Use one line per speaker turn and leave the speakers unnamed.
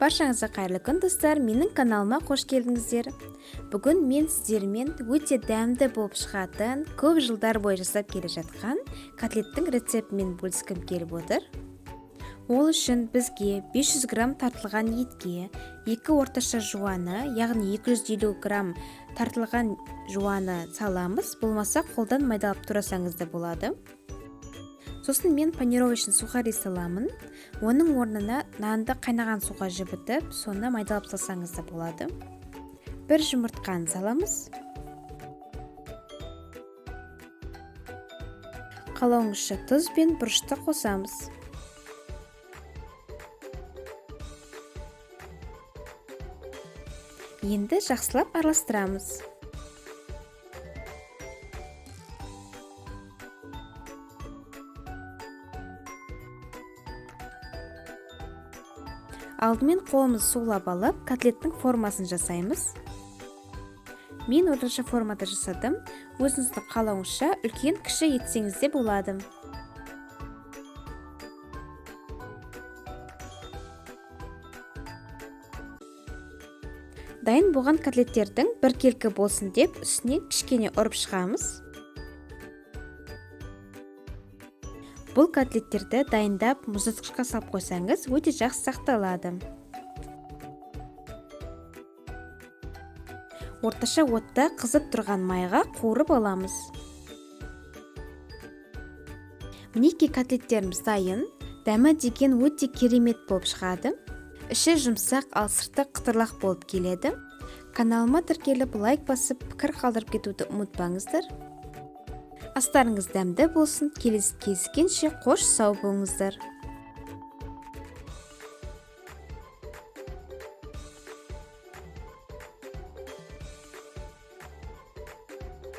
Баршаңызға қайырлы күн, достар! Менің каналыма қош келдіңіздер. Бүгін мен сіздермен өте дәмді болып шығатын, көп жылдар бойы жасап келе жатқан котлеттің рецептімен бөліскім келіп отыр. Ол үшін бізге 500 грамм тартылған етке 2 орташа жуаны, яғни 250 грамм тартылған жуаны саламыз, болмаса қолдан майдалап турасаңыз да болады. Сосын мен панировочный сухари саламын. Оның орнына нанды қайнаған суға жібітіп, соны майдалап салсаңыз да болады. Бір жұмыртқаны саламыз. Қалауыңызша тұз бен бұрышты қосамыз. Енді жақсылап араластырамыз. Алдымен қолымызды сулап алып, котлеттің формасын жасаймыз. Мен орташа формада жасадым. Өзіңіздің қалауыңызша үлкен кіші етсеңіз де болады. Дайын болған котлеттердің біркелкі болсын деп үстіне кішкене ұрып шығамыз. Бұл котлеттерді дайындап мұздатқышқа салып қойсаңыз, өте жақсы сақталады. Орташа отта қызып тұрған майға қуырып аламыз. Мінекей, котлеттеріміз дайын. Дәмі деген өте керемет болып шығады. Іші жұмсақ, ал сырты қытырлақ болып келеді. Каналыма тіркеліп, лайк басып, пікір қалдырып кетуді ұмытпаңыздар. Астарыңыз дәмді болсын. Келесі кездескенше қош сау болыңыздар.